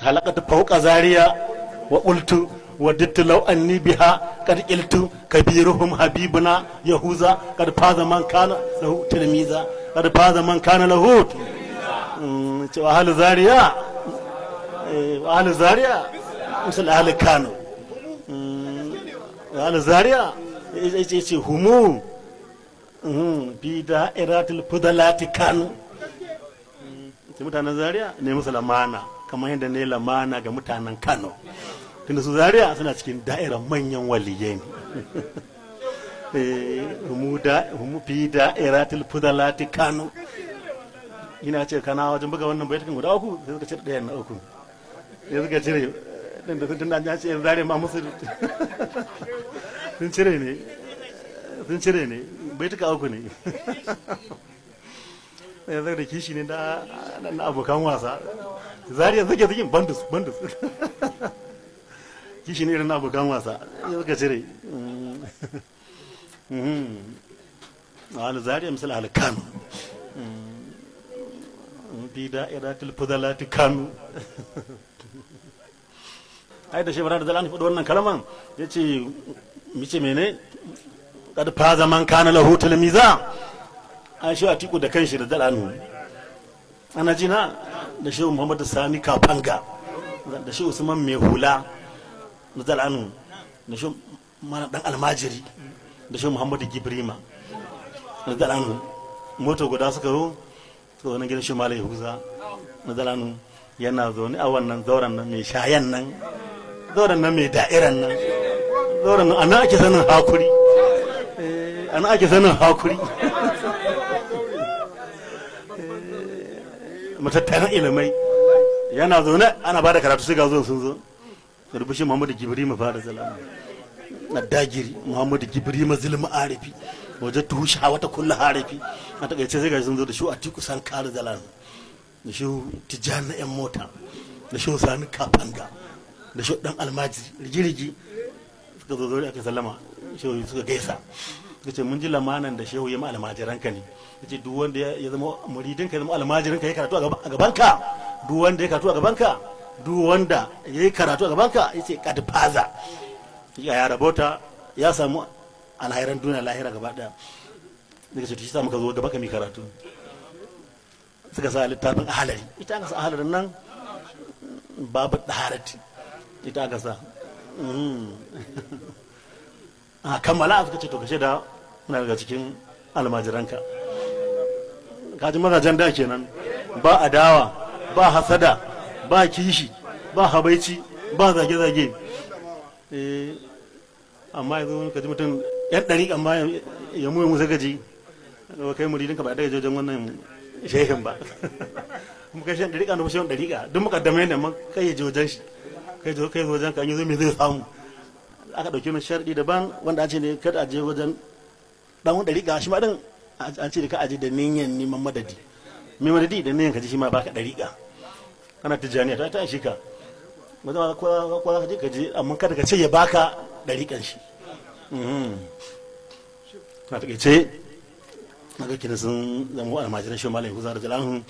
Halakatu fauqa Zaria wa qultu wadittu law anni biha qad qiltu kabiruhum habibuna Yahuza qad faza man kana lahu tilmiza, qad faza man kana lahu. Cewa ahlu Zaria, ahlu Zaria misal ahlu Kano, ahlu Zaria yace humu fi da'iratul fudalati Kano. Mutanen Zaria ne musu lamana kamar yadda ne lamana ga mutanen Kano, tunda su Zaria suna cikin da'irar manyan waliyai ne. Humu fi da'iratul fudalati Kano. Ina ce kana wajen buga wannan baitukan guda uku, sai suka cire ɗayan na uku, sai suka cire ɗin da tun da an ce Zaria ma musu sun cire ne, sun cire ne, baituka uku ne. Yanzu da kishi ne na abokan wasa, Zariya zage zage bandus bandus, kishi ne irin na abokan wasa suka cire. Ahlu Zariya misal ahlu Kano fi da'iratul fudalati Kano. Ai da shebara da zalani faɗi wannan kalman, yace mice mene kad faza man kana lahu tilmiza. An shi Atiku da kanshi da dalanu ana jina da Shehu Muhammadu Sani Kafanga da Shehu Usman Mai Hula da dalanu da Shehu Mana Dan Almajiri da Shehu Muhammadu Gibrima da dalanu, moto guda suka zo, suka zo na gidan Shehu Malam Yahuza da dalanu, yana zaune a wannan zauren nan mai shayan nan, zauren nan mai da'iran nan, zauren nan ana ake sanin hakuri, ana ake sanin hakuri, matattaran ilimai. Yana zaune ana ba da karatu, sai ga zuwan sun zo da rubushin Muhammadu Gibri mu fara zalama na dagiri Muhammadu Gibri mazilmi arifi waje tuhu wata kullu harifi. A takaice, sai ga sun zo da shi a Tiku San Kare Zalan da shi Tijjani na yan mota da shi Sani Kafanga da shi Dan Almajiri rigirigi. Suka zo zo aka sallama shehu, suka gaisa, suka ce mun ji lamanan da shehu ya ma almajiranka ne. Yace duk wanda ya zama muridinka, ya zama almajirinka, ya karatu a gabanka, duk wanda ya karatu a gabanka, duk wanda ya yi karatu a gabanka, yace kad faza, ya rabota, ya samu alhairan duniya lahira gaba daya. Daga ce shi sa muka zo gaba ka mi karatu. Suka sa littafin Ahalari, ita aka sa Ahalarin nan, babu daharati ita aka sa. A kammala suka ce to kashe da muna daga cikin almajiranka. Kaji mazajen da kenan, ba adawa, ba hasada, ba kishi, ba habaici, ba zage-zage. Amma yanzu ka ji mutum yan ɗari amma ya mu sai gaji kai muridinka ba daga wajen wannan shehin ba, kuma kai shan ɗariƙa na shan ɗariƙa duk mukaddamai ne, amma kai ya je wajen shi, kai zo, kai zo wajen ka, an yi zo me zai samu? Aka ɗauki wani sharɗi daban wanda an ce ne kada a je wajen ɗan wani ɗariƙa, shi ma ɗin an ce da ka aje da niyyar neman madadi, mai madadi da niyyar ka ji shi ma baka ɗariƙa. Kana Tijjaniya ta shi ka wajen ko za ka je ka je, amma kada ka ce ya baka ɗariƙan shi. Na taƙaice, na ga kina sun zama almajiran shi Malam Yahuza da Jalahu.